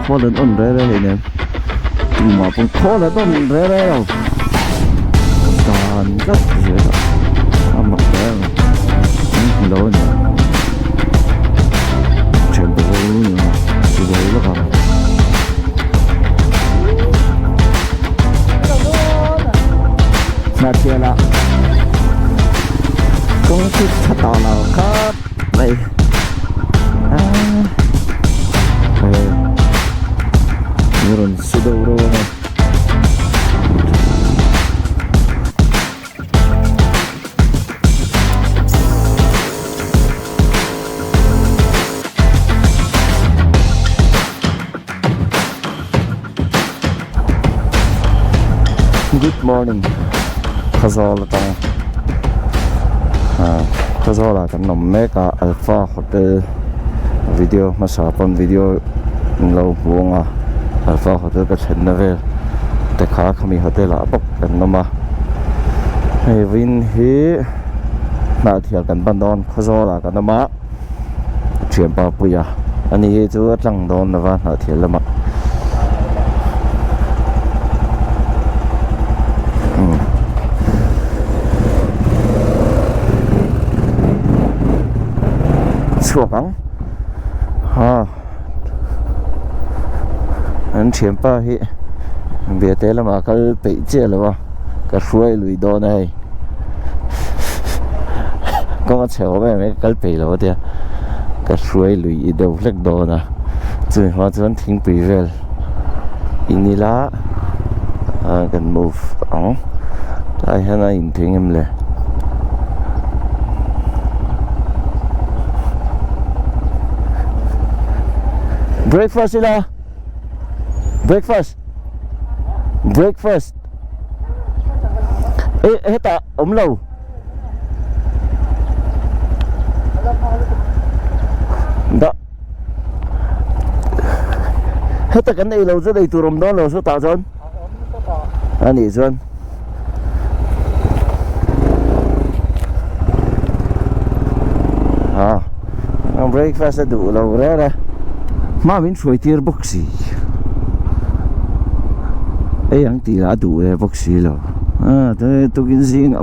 Khawl an on rel rel hleinem tumah pawn khawl an on rel rel lo dan tlat zel a a mak hle a ni an hmu lo a ni thian bo bo ni a ti bo lawk ang. Hnahtial ah kawng chu tha tawh lo khawp mai. Rawn su deuh reuh a Good morning Khawzawl atang ah Khawzawl ah kan awm mek a Alpha Hotel video hmasa pawn video an lo hmu ang a Alpha Hotel ka thlenna vel te kha khami hotel ah bawk kan awm a hei vawiin hi hnahthial kan ban dawn Khawzawl ah kan awm a. Thianpa Puia ani hi chu a tlang dawn lova hnahthial lamah umm chhuak ang ha an thianpa hi biate lamah kal peih chiah lo a ka hruai lui dawn a hei. Kawng a chhe awm em em kal peih lo a tia ka hruai lui i deuh hlek dawn a chumi hma chuan thingpui vel in ila ah kan move ang tlai hian a in thing em le breakfast ila breakfast breakfast. Eh hetah awm lo dah heta kan ei lo chuan ei tur awm dawn lo sawtah chuan a nih chuan ah breakfast a duh lo reng a hma min hruai tir bawk si. Ei ang tih lah a duh ve bawk si lo ah tukin zing a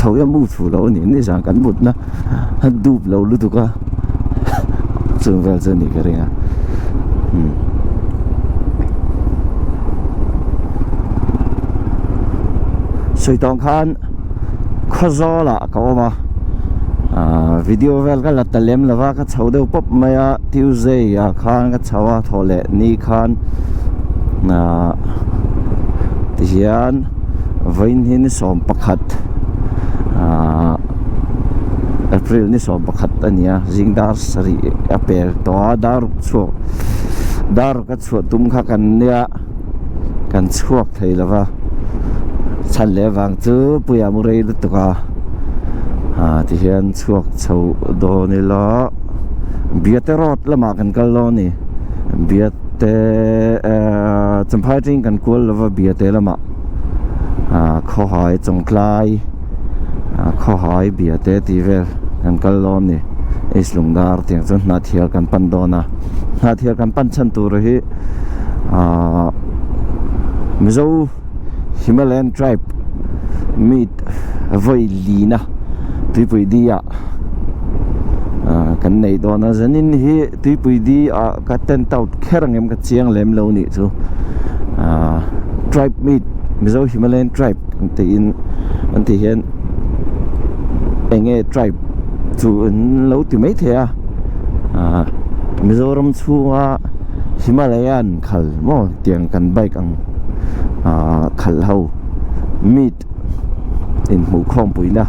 tho hian mu thu lo a ni nizan kan mutna a dup lo lutuk a chung vel chu a nih ka ring a umm sawi tawng khan Khawzawl ah ka awm a ah video vel ka la ta lem lo va ka chho deuh pawp mai a Tuesday ah khan ka chho a thawh leh ni khan ah tihian vawiin hi ni 11 ah April ni 11 a ni a zing dar sarih a pel tawh a dar ruk chhuak dar ruk a chhuah tum kha kan nia kan chhuak thei lo va chhan leh vang chu puia mu rei lutuk a ah tihian chhuak chho dawn ila. Biate road lamah kan kal dawn a ni Biate ehh Champhai atangin kan kual lova Biate lamah ah khawhai Chawngtlai ah khawhai Biate tih vel kan kal dawn a ni East Lungdar tiang chuan Hnahthial kan pan dawn a Hnahthial kan pan chhan tur hi ah Mizo Himalayan tribe meet vawi lina tuipui di ah kan neih dawn a zanin hi tuipui di ah ka tent out kher ang em ka chiang lem lo nih chu tribe meet Mizo Himalayan tribe an tiin an tih hian eng nge tribe chu an lo ti maithei a Mizoram chhunga Himalayan khal maw tiang kan bike ang khalh ho meet inhmuh khawmpuina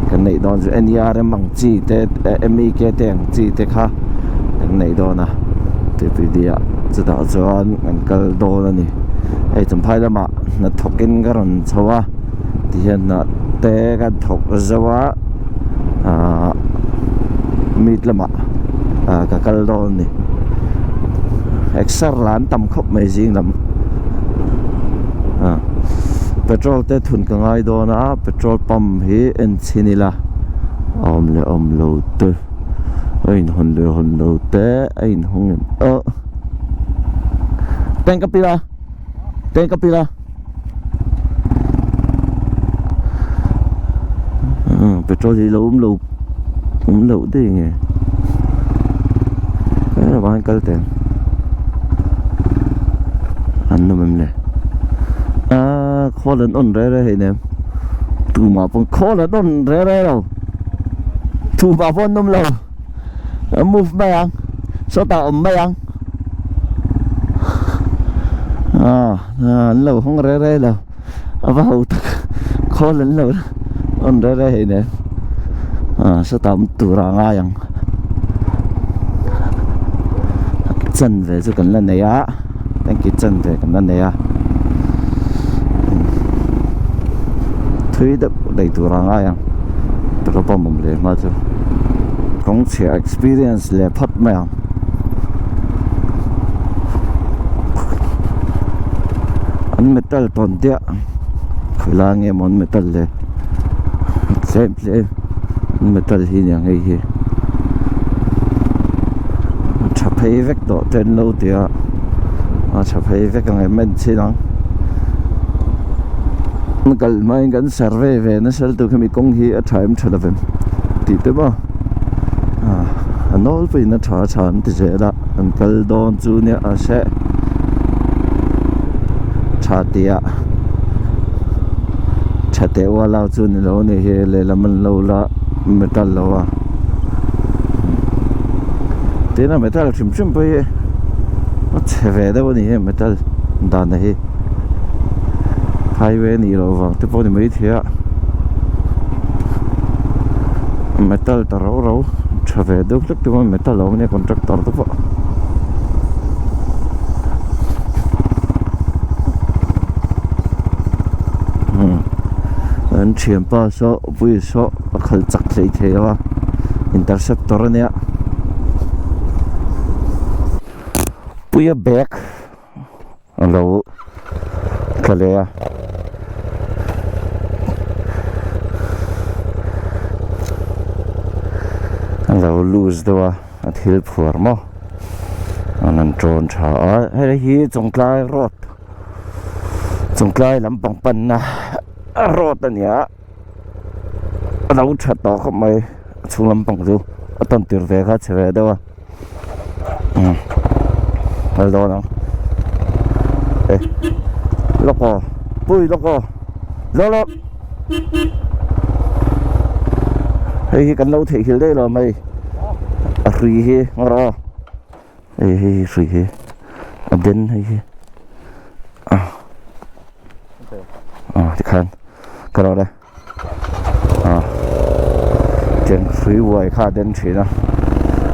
kan neih dawn chu N_E_R_M ang chi te M_E_K te ang chi te kha kan neih dawn a T_P_D ah chutah chuan kan kal dawn a ni hei Champhai lamah hnathawk in ka rawn chho a tihian hnah te ka thawk zo a ahh meet lamah ah ka kal dawn a ni exer lah an tam khawp mai zing lam ah petrol te thun ka ngai dawn a petrol pump hi en chhin ila a awm leh awm lo te a inhawn leh hawn lo te a inhawng em ah. Tank a pil a Tank a pil a Petrol hi lo awm lo awm loh daih nge Helai vang hian kal teh ang An nawm em le Aaa khawl an on reh reh hei nem Tumah pawh khawl an on reh reh lo Tumah pawh an nawm lo. A move mai ang sawtah awm mai ang ah an lo hawng rei rei lo a va ho tak khawl an lo on rei rei hei nen ah sawtah awm tur a ngai ang chanve chu kan la nei a tanki chanve kan la nei a thui deuh lei tur a ngai ang petrol pump awm leh hma chu kawng chhia experience leh phawt mai ang an metal tawn chiah khawilai nge maw an metal le tlem tlem an metal hi nia hei hi a tha phei vek tawh te an lo ti a a tha phei vek ang em en chhin ang kal hmain kan survey ve nasa lutuk hemi kawng hi a tha em tha lovem tih te maw a nawlpuiin a tha a tha an ti zel a an kal dawn chu nia a hre tha tih ah tha teh ual au chu ni lo a ni hi lehlam an lo la metal lo a tin a metal hrim hrim pawh hi a chhe ve deuh a ni hi metal dan na hi highway a nih loh vang te pawh a ni maithei a metal ta rau rau tha ve deuh hlek te pawh metal a awm a nia contractor te pawh. An thianpa saw pui saw a khalh chak thei thei lo a interceptor a nia puia bag a lo tla leh a. A lo loose deuh a a thil phuar maw an han tawn tha a hei hi Chawngtlai road Chawngtlai lampang panna road a ni a a lo tha tawh khawp mai a chhung lampang chu a tawn tir ve kha a chhe ve deuh a umm kal dawn ang e lawk aw pui lawk aw zawh lawk hei hi kan lo theihnghilh daih lo mai a hrui hi ngaw rawh aw hei hei hrui hi a den hei hi ah ah tikhan ka rawh le. ah tiang hrui uai kha a den thin a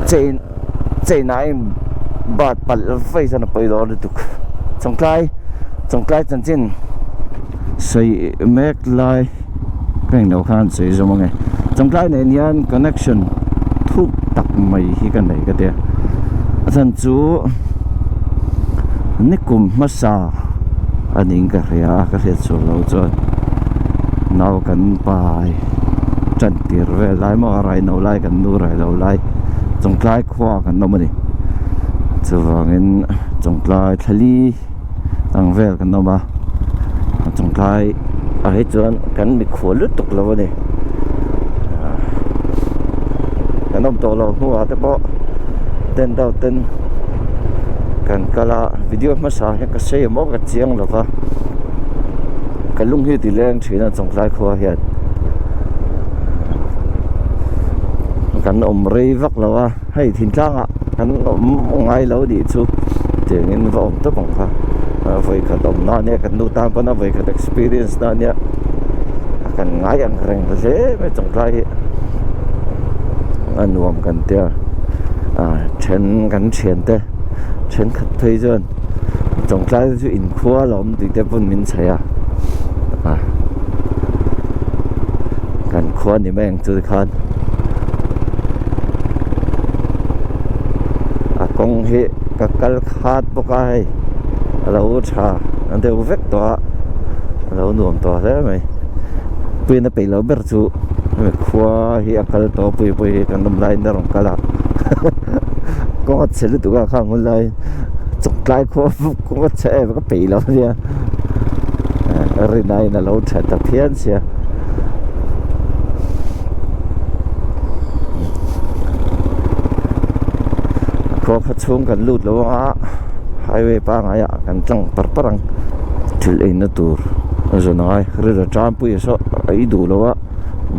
chain chain ah a in bat palh vaih chuan a pawi dawn lutuk chawngtlai chawngtlai chanchin sawi mek lai ka englo khan sawi zawm ange chawngtlai nen hian connection thuk tak mai hi ka nei ka tia a chhan chu nikum hmasa a ning ka hria a ka hriat chhuah loh chuan nau kan pai tan tir vel lai maw a rai no lai kan nu rai lo lai chawngtlai khua kan awm a ni chuvangin chawngtlai thlali ang vel kan awm a chawngtlai ah hi chuan kan mikhual lutuk lo a ni kan awm tawh lo hnuah te pawh tent out ten kan kal a video hmasa hian ka sawi maw ka chiang lo va ka lung hi ti leng thin a chawngtlai khua hian kan awm rei vak lo a hei thingtlang ah kan awm ngai lo nih chu tiangin va awm tawp ang kha vawikhat awm na ania kan nu tan pawn a vawikhat experience na ania kan ngai ang reng hle mai chawngtlai hi a nuam kan tia ah then kan thian te thenkhat phei chuan Chawngtlai te chu inkhua la awm tih te pawn min chhaih a ah kan khua ni mai ang chu tikhan a kawng hi ka kal khat bawk a hei a lo tha deuh vek tawh a a lo nuam tawh hle mai puiin a peih loh ber chu hemi khua hi a kal tawh pui pui hi kan awm laiin a rawn kal a kawng a chhe lutuk a khang hun lai. Chawngtlai khua kawng a chhe em ka peih lo ania rinaiin a lo tha ta phian sia. Khua kha chhung kan lut lo anga highway pangai ah kan tlang par par ang thil eina tur a zawn angai rilru tanpui a saw a ei duh lo a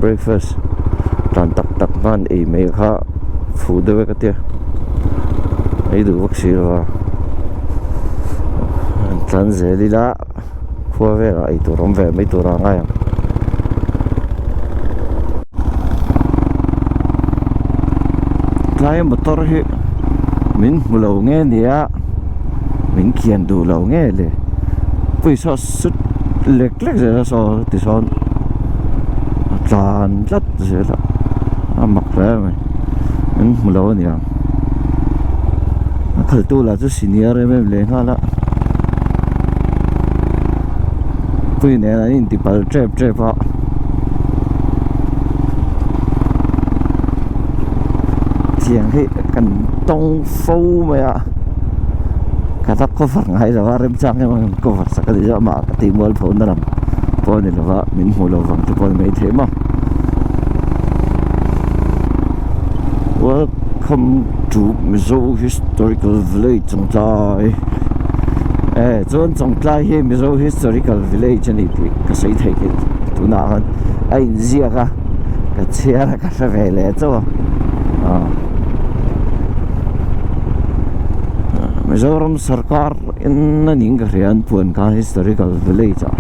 breakfast tan tak tak hman ei mai kha fuh deuh e ka tia ei duh vak si lo a an tlan zel ila khua velah ei tur awm ve mai tur a ngai ang. Tlai motor hi min hmu lo nge nia min kian duh lo nge le pawisa sut lek lek zel a saw tisawn a tlan tlat zel a a mak hle mai min hmu lo a niang a khaltu lah chu senior em em leh nghal a pui nen an inti pal tep tep a. Tiang hi kan tawng fo mai a ka la cover ngai lo a remchang em ang cover sak a ni zawk mah ka tih mual pho na lam pawh a ni lo va min hmuh loh vang te pawh a ni maithei maw welcome to Mizo historical village Chawngtlai e chuan Chawngtlai hi Mizo historical village a ni tih ka sawi theih hi tunah khan a inziak a ka chhiar a ka hre ve leh chauh a ah Mizoram sarkar in a ning ka hria an puan kha historical village ah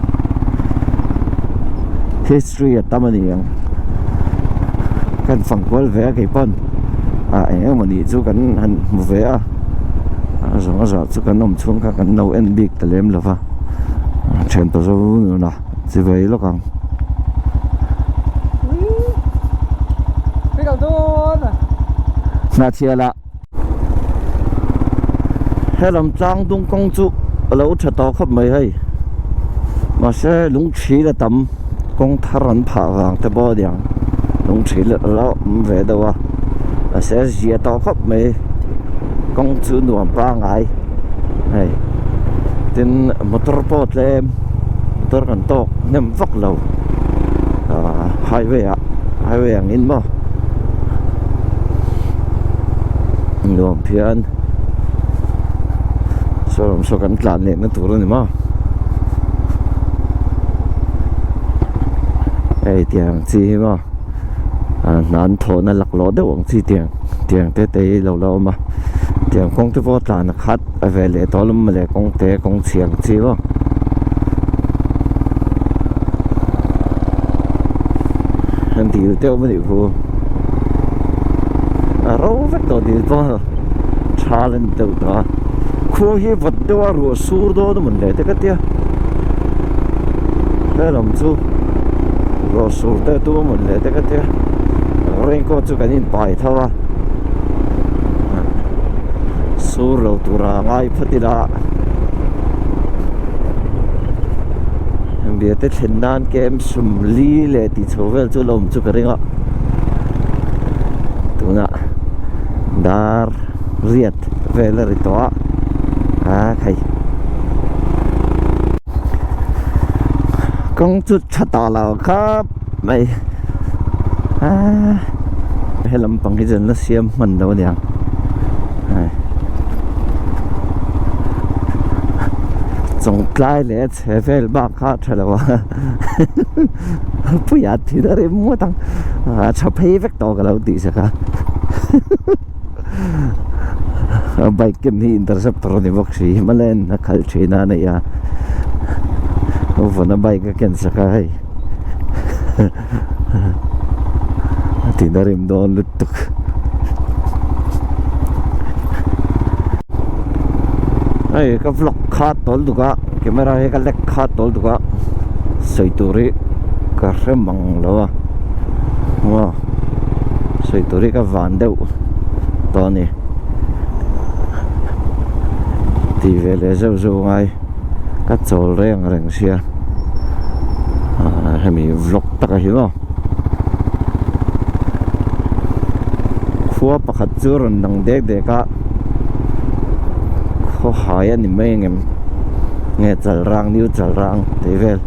history a tam a ni ang kan fang kual ve a kei pawn ah eng emaw ni chu kan han hmu ve a a zawng a zah chu kan awm chhung kha kan lo en bik ta lem lo va thian pa zo nuna chi vei lawk ang. Hnahchhialah helam tlang dung kawng chu a lo tha tawh khawp mai hei mahse lungthil a tam kawng thar an phah vang te pawh a niang lungthil a lo awm ve deuh a mahse a zia tawh khawp mai kawng chu nuam pangai hei tin motor pawh tlem motor kan tawk hnem vak lo ah highway ah highway ang in maw nuam phian saw lam saw kan tlan leh na tur a ni maw hei tiang chi hi maw ah hna an thawhna laklawh deuh ang chi tiang tiang te te hi lo la awm a tiang kawng te pawh a tlan a khat a ve leh tawh alawm mawle kawng te kawng chhia ang chi maw. An dil deuh a nih khu a ro vek tawh dil pawh thal a ni deuh tawh a khua hi vawt deuh a ruah sur dawn a mawn le te ka tia helam chu ruah sur te tum a mawn le te ka tia raincoat chu kan inpai tho a sur lo tura ngai phawt ila. Biate thlen nan kem sumli leh tih chho vel chu la awm chu ka ring a tunah dar riat vel a ri tawh a a khai kawng chu tha tawh lo khawp mai a he lampang hi chu an la siam hman lo aniang. Chawngtlai leh chhe vel bak kha a tha lo a puia thin a rim ngawt ang a tha phei vek tawh ka lo tih sak a a bike ken hi interceptor a ni bawk si Himalayan a khalh thin a nei a vawn a bike a ken sak a hei a thin a rim dawn lutuk. Hei ka vlog kha tawl duk a camera hi ka lek kha tawl duk a sawi tur hi ka hre mang lo a maw sawi tur hi ka van deuh tawh a ni tih ve leh zeuh zeuh ngai ka chawl reng reng sia hemi vlog taka hi maw khua pakhat chu a rawn dang dek dek a. Khawhai a ni mai engem nge Chalrang New Chalrang tih vel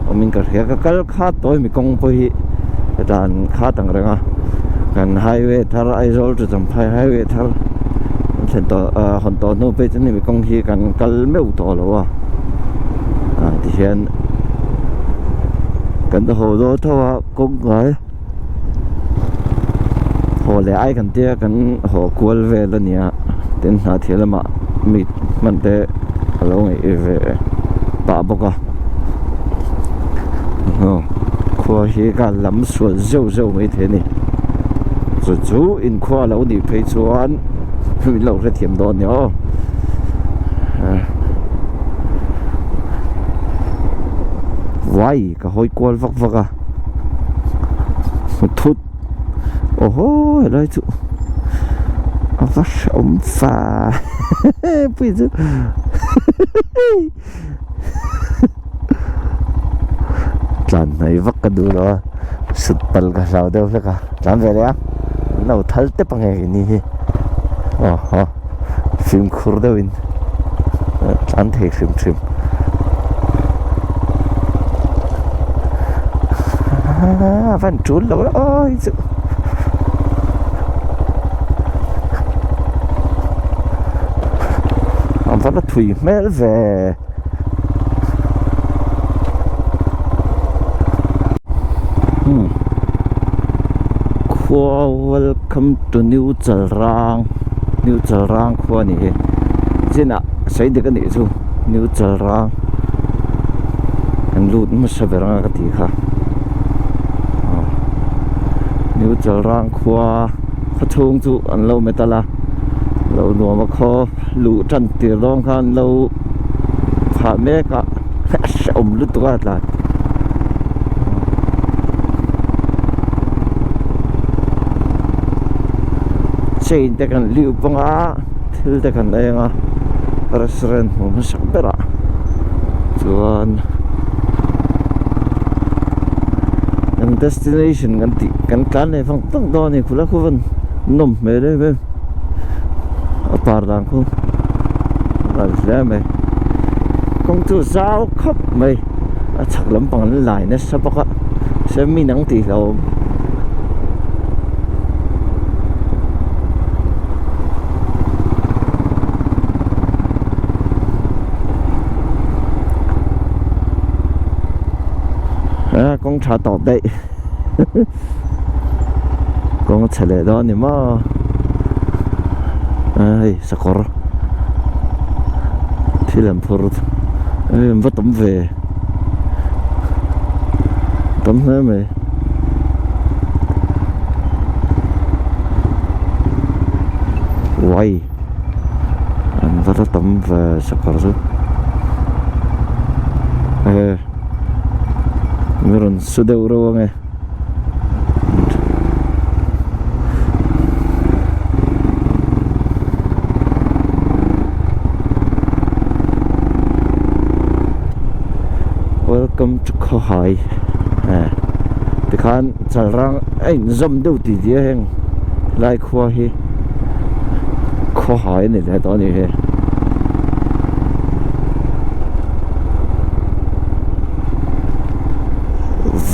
awmin ka hria ka kal kha tawi mi kawng pawh hi ka dan khat ang reng a kan highway thar Aizawl to Champhai highway thar an thlen tawh ah hawn tawh hnu phei chuan hemi kawng hi kan kal meuh tawh lo a ah tihian kan haw dawn tho a kawng ngai haw leh ai kan tia kan haw kual vel a nia tin hna thil lamah mi hman te a lo ngaih ve pah bawk a khua hi ka lam sual zeuh zeuh mai thei a ni chu chu inkhua a lo nih phei chuan min lo hrethiam dawn a ni aw. Vai ka hawi kual vak vak a thut awhaw helai chu a va hrehawm fa pui chu tlan hnai vak ka duh lo a sut pal ka hlau deuh hlek a tlan ve leh a an lo thal tep ang e ni hi awhaw fimkhur deuhin tlan thei hrim hrim. A van tul lo la awi chu a va la thui hmel ve hmm khua welcome to new Chalrang new Chalrang khua a ni hi chinah sawi dik a nih chu new Chalrang kan lut hmasa ber anga ka tih kha new Chalrang khua khaw chhung chu an lo metal a lo nuam a khaw luh tan tir dawn khan an lo phah mek a a hrehawm lutuk a tlan. Chain te kan liu pang a thil te kan eng a restaurant hmu hmasak berah chuan kan destination kan tih kan tlan leh vang vang dawn a ni khula khu van nawm hmel em em a par dan khu a hle mai kawng chu zau khawp mai a chhak lampang an lai nasa bawk a semi nang tih hlauhawm. A kawng tha tawp daih kawng chhe leh dawn a ni maw a hei sakawr thil an phur hei an va tam ve tam hle mai. Uai an va la tam ve sakawr chu e min rawn su deuh reuh ange. Welcome to Khawhai tikhan Chalrang a inzawm deuh tih tih a heng lai khua hi Khawhai a ni leh tawh a ni hi.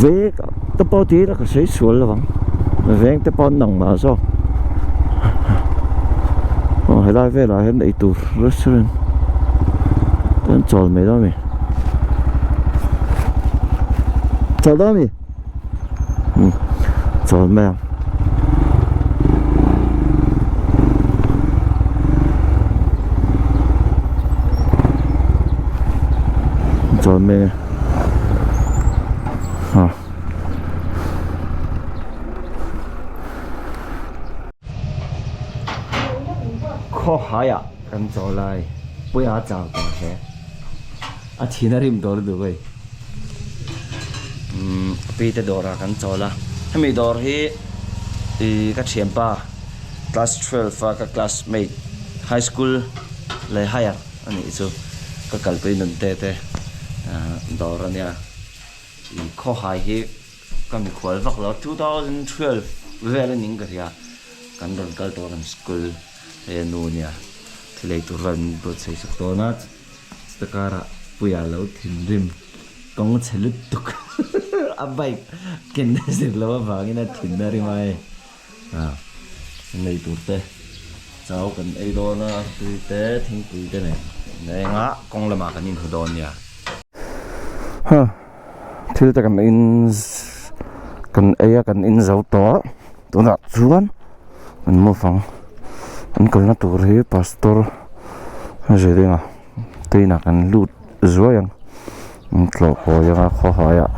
Vek te pawh tih ila ka sawi sual lo ang veng te pawh an nang mah zawk aw helai velah hian eitur restaurant te an chawl mai dawn a ni chawl dawn a ni umm chawl mai ang. Chawl mai a. Ha. Khawhaiah kan chaw lai puia chau tawh hle. A thin a rim dawr duh hei. Umm a pi te dawrah kan chawl a. Hemi dawr hi ih ka thianpa class 12 a ka classmate high school leh higher a nih chu ka kalpui nun te te dawr a nia. Ih khawhai hi ka mikhual vak lo 2012 vel a ning ka hria kan rawn kal tawh kan school hei a nu nia. Thil ei tur vel min buatsaih sak dawn a, chuta karah Puia lo thinrim kawng chhe lutuk a bike ken a zir loh avangin a thin a rim a hei an ei tur te chau kan ei dawn a tui te thingpui te nen an eng a kawng lamah kan inhmu dawn nia. Thil te kan in kan ei a kan in zo tawh tunah chuan an move ang an kalna tur hi pastor a zir a tuinah kan lut zuai ang an tlawh kawi anga khawhaiah.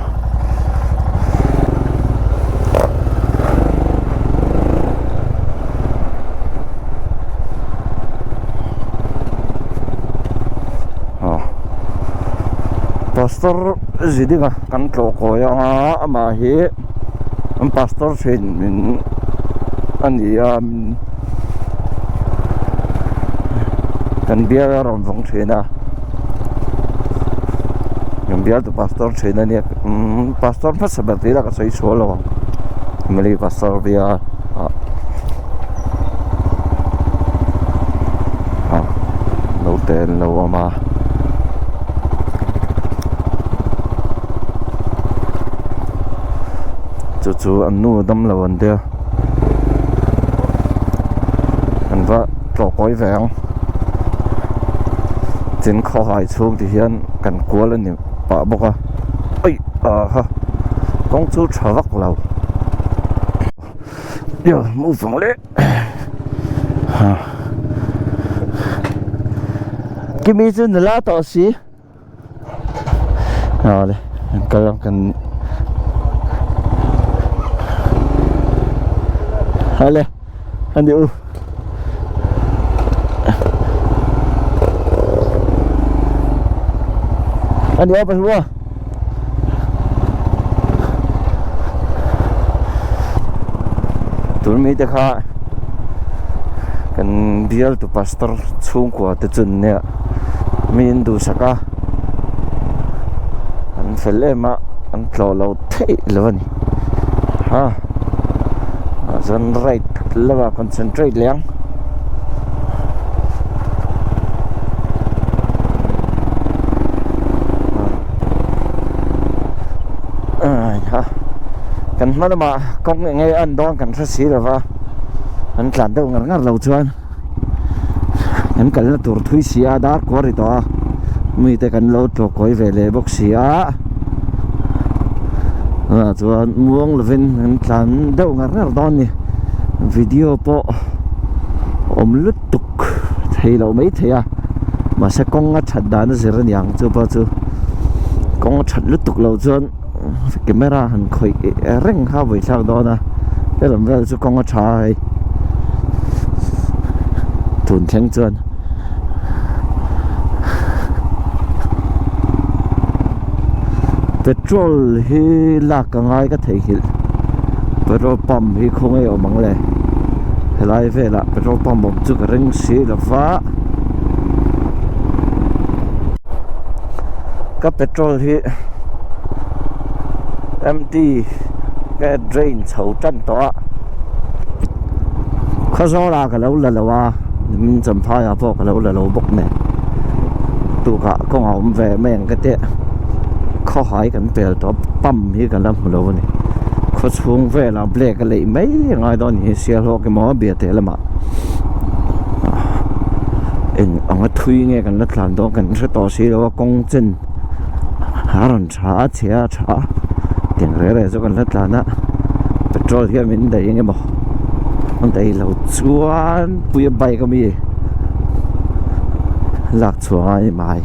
Pastor Zidinga kan tlawh kawi anga amah hi an pastor thin min a ni a kan bial a rawn vawng thin a kan bial tu pastor thin a nia umm pastor hmasa ber tih lah ka sawi sual lo ang family pastor bial ah ah naute an lo awm a. Chu chu an nu dam lo an tia an va tlawh kawi ve ang tin khawhai chhung ti hian kan kual a ni pah bawk a aih aha kawng chu tha vak lo move ang le. Kimi chu nula tawh si awle an kal ang kan awle an ni u an ni apa semua Tun mite kha kan bial tu pastor chhungkua te chu an nia mi an duhsak a an fel em a an tlawh lo theih lo a ni ha ah chuan right lamah concentrate leh ang. Kan hma lamah kawng eng nge a an dawn kan hre si lo va, kan tlan deuh ngar ngar lo chuan kan kalna tur thui si a dar kual ri tawh a, mite kan lo tlawh kawi ve leh bawk si a, tunah chuan muang lovin kan tlan deuh ngar ngar dawn a ni, video pawh awm lutuk thei loh maithei a. Mahse kawng a that dan a zir a niang chu pawh chu kawng a that lutuk loh chuan camera han khawih reng kha a vawi thlak dawn a helam vel chu kawng a tha a hei tun thleng chuan petrol hi lak a ngai ka theihnghilh petrol pump hi khawnge awm ang le helai velah petrol pump awm chu ka ring si lova. Ka petrol hi empty ka drain chho tan tawh a Khawzawlah ka lo la lo a nimin Champhaiah pawh ka lo la lo bawk nen tukah kawngah awm ve mai ang ka tia khawhai kan pel tawh a pump hi ka la hmu lo a ni khawchhung velah black a leih mai a ngai dawn a ni Sialhawk emaw Biate lamah. Eng anga thui nge kan la tlan dawn kan hre tawh si lo a kawng chen a rawn tha a chhe a tha a tiang reng reng chu kan la tlan a petrol hian min daih eng emaw a daih loh chuan puia bike ami lak chhuah a ni mai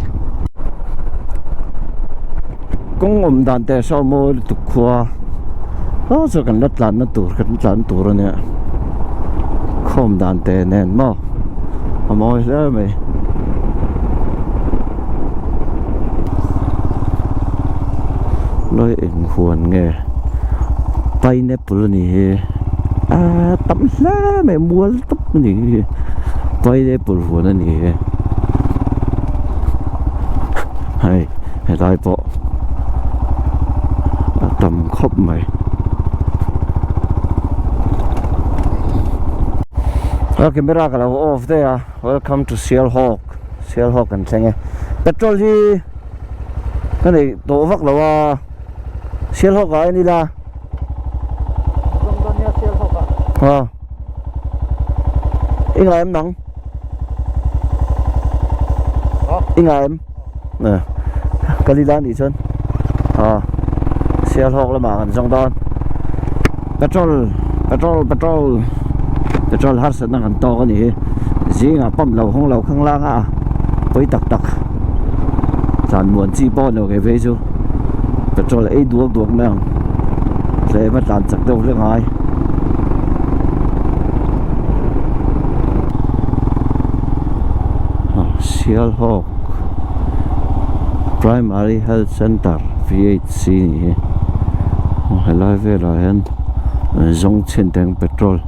kawng awm dan teh saw mawi lutuk khua. Aw chu kan la tlanna tur kan tlan tur a nia khawm dan te nen maw a mawi hle mai. Lai eng huan nge pineapple a ni hi a tam hle mai mual tawp a ni hi pineapple huan a ni hi hei helai pawh. A tam khawp mai. A camera ka lo off daih a welcome to Sialhawk Sialhawk kan thleng e petrol hi ka neih tawh vak lo a Sialhawk ah en ila ha i ngai em nang i ngai em kal ila anih chuan ah Sialhawk lamah kan zawng dawn petrol petrol petrol petrol harsatna kan tawk a nih hi zingah pump lo hawng lo khang lang a pawi tak tak tlan muan chi pawh a ni lo kei phei chu petrol ei duak duak mai ang tlem a tlan chak deuh hle ngai. Sialhawk Primary Health Centre P_H_C nih hi helai velah hian zawng chhin teng petrol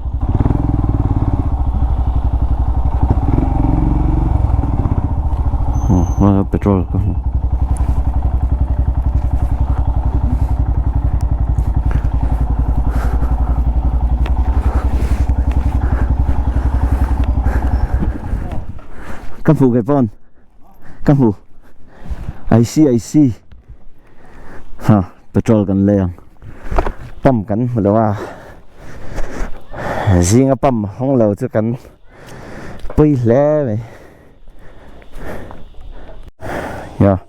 petrol ka hmu. Ka hmu ke pawn ka hmu I see I see ha petrol kan lei ang pump kan hmu lo a zinga pump hawng lo chu kan pui hle mai ya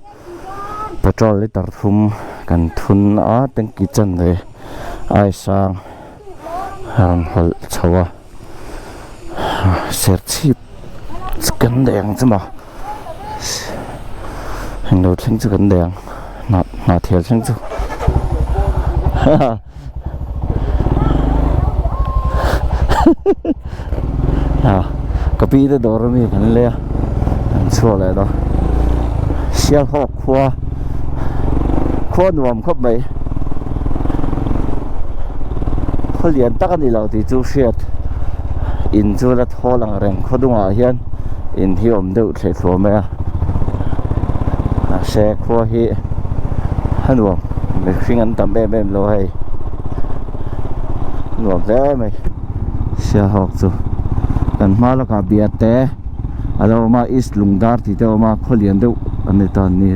petrol liter thum kan thun a tanki chanve ai sang a rawn hawlh chho a. Serchhip chu kan daih ang chu maw englo thleng chu kan daih ang hnah hnah thial thleng chu ha ka pi te dawr ami kan lei a an chhuak leh dawn Sialhawk khua khua nuam khawp mai. Khaw lian tak a ni lo tih chu hriat in chu la thawl ang reng khaw dungah hian in hi awm deuh thleh thluah mai a mahse khua hi a nuam mihring an tam em em lo hei nuam hle mai Sialhawk chu kan hma lawkah Biate a lo awm a East Lungdar tih te a awm a khaw lian deuh an ni ta an ni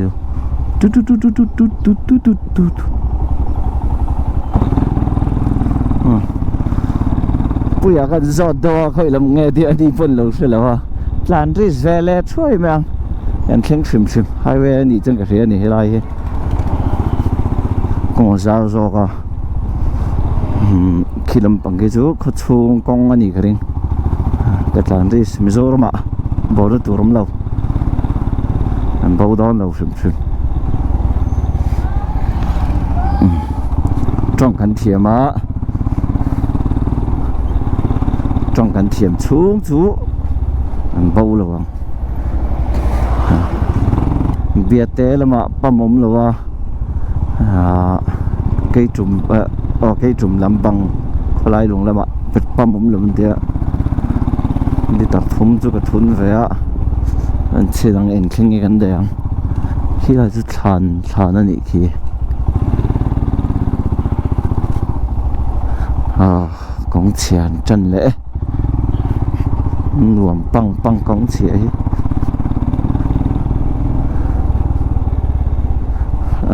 tut tut tut tut tut tut tut tut tut puia kan zawt deuh a khawi lam nge tih ani pawn lo hre lo a tlan risk ve leh thuai mai ang kan thleng hrim hrim highway a nih chuan ka hria a ni helai hi kawng a zau zawk a khi lampang khi chu khaw chhung kawng a nih ka ring ka tlan risk Mizoram ah border tur awm lo an bo dawn lo hrim hrim tawng kan thiam a tawng kan thiam chhung chu an bo lo ang biate lamah pump awm lo a ahh keitum aw keitum lampang khawlai lung lamah pump awm lo an tia liter thum chu ka thun ve a an chhin ang eng thleng nge kan daih ang khilai chu thlan thlan a nih khi ah kawng chhia an tan leh e nuam pang pang kawng chhia hi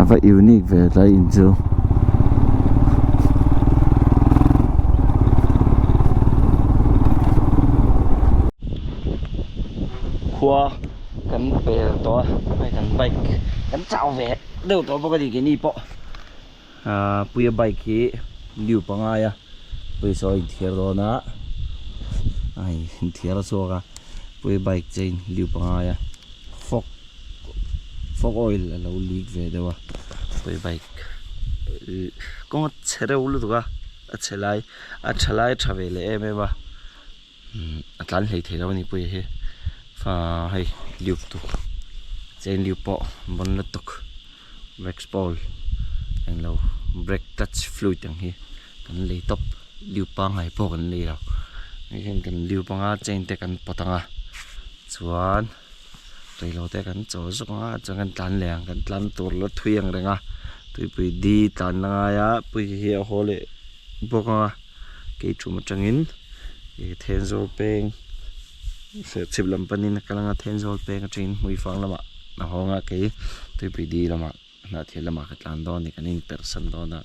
a va unique ve tlai in chu. Khua kan pel tawh a hei kan bike kan chau ve deuh tawh bawk a ni keini pawh ahh puia bike hi new pangai a pawisa a inthiar dawn a a inthiar a chhuak a puia bike chain new pangai a fog fog oil a lo leak ve deuh a puia bike kawng a chhe reuh lutuk a a chhe lai a tha lai a tha ve leh em em a a tlan hlei thei lo a ni puia hi fa hei lube tur chain lube pawh bawn lutuk wax pawl englo brake clutch fluid ang hi kan lei tawp lube pangngai pawh kan lei lo hei hian kan lube anga chain te kan pawt anga chuan reilo te kan chawl zawk ang a chuan kan tlan leh ang kan tlan tur la thui ang reng a tuipui di tlan la ngai a pui hi a haw leh bawk ang a keichhum atangin ih Thenzawl peng. Serchhip lam panin a kal anga Thenzawl peng atangin Hmuifang lamah a hawng a kei Tuipui di lamah Hnahthial lamah ka tlan dawn a ni kan inperhsan dawn a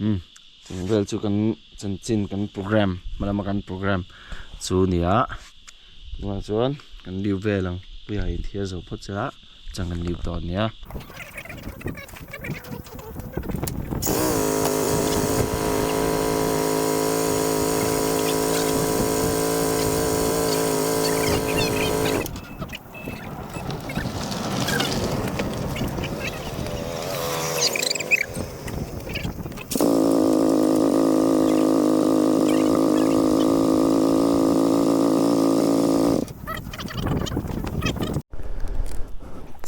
umm chung vel chu kan chanchin kan program hma lama kan program chu a ni a tunah chuan kan liu vel ang puia inthiar zo phawt che a chuan kan liu dawn a nia.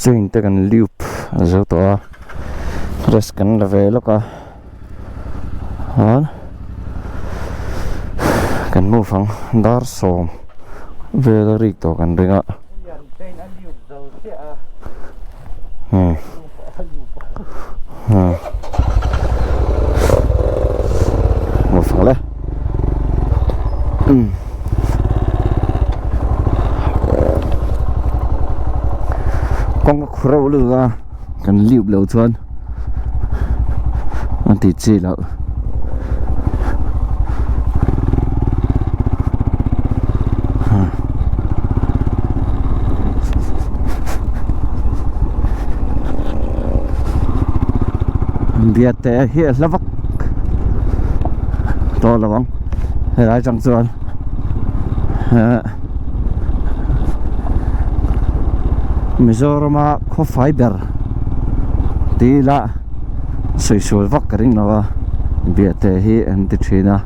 Chain te kan lube a zo tawh a rest kan la ve lawk a chuan kan move ang dar sawm vel a rik tawh kan ring a hmm hmm move ang le umm kawng a khur reuh lutuk a kan lip loh chuan a ti chi loh. Biate hi a hla vak tawh lo ang helai atang chuan eh Mizoram a khawfai ber tih ila sawi sual vak ka ring lo a Biate hi an ti thin a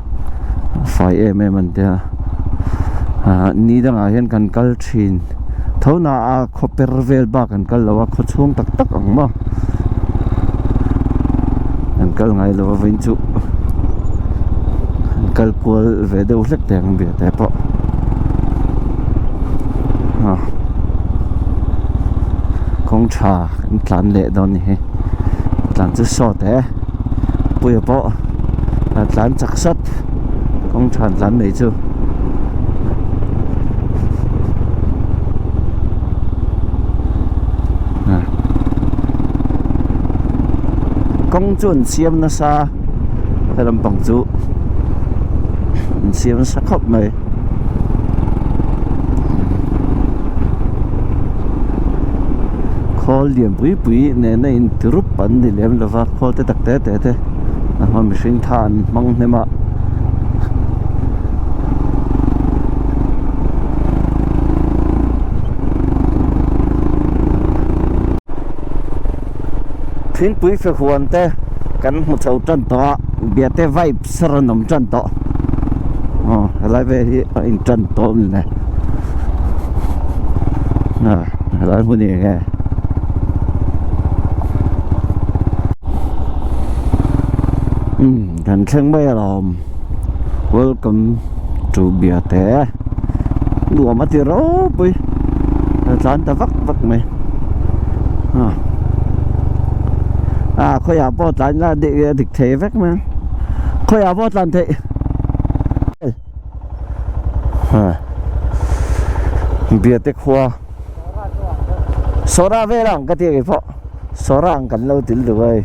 fai em em an tia ah ni dangah hian kan kal thin tho na a khaw per vel bak an kal lo a khaw chhung tak tak ang maw an kal ngai lo a vawiin chu an kal kual ve deuh hlek teh ang Biate pawh ah kawng tha kan tlan leh dawn ni hi tlan chu sawt e puia pawh a tlan chak sat kawng tha an tlan mai chu. Kawng chu an siam nasa he lampang chu an siam nasa khawp mai. Khawl lian pui pui nena inti rup an ni lem lova khawl te tak te te te a hma mihring tha an hmang hnem a. Thingpui fe huan te kan hmu chho tan tawh a Biate vibes a rawn awm tan tawh aw helai vel hi a in tan tawh a ni le ah helai hmun hi enge. Kan thleng mai alawm welcome to Biate nuam a ti ropui a tlan ta vak vak mai ah ah khawiah pawh tlan ila a dik thei vek mai ang khawiah pawh tlan theih ah Biate khua Sawra vel ang ka ti ang pawh Sawra ang kan lo til duh a hei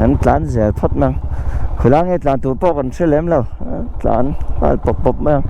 an tlan zel phawt mai ang khawilai nge tlan tur pawh kan hre lem lo tlan nghal pawp pawp mai ang.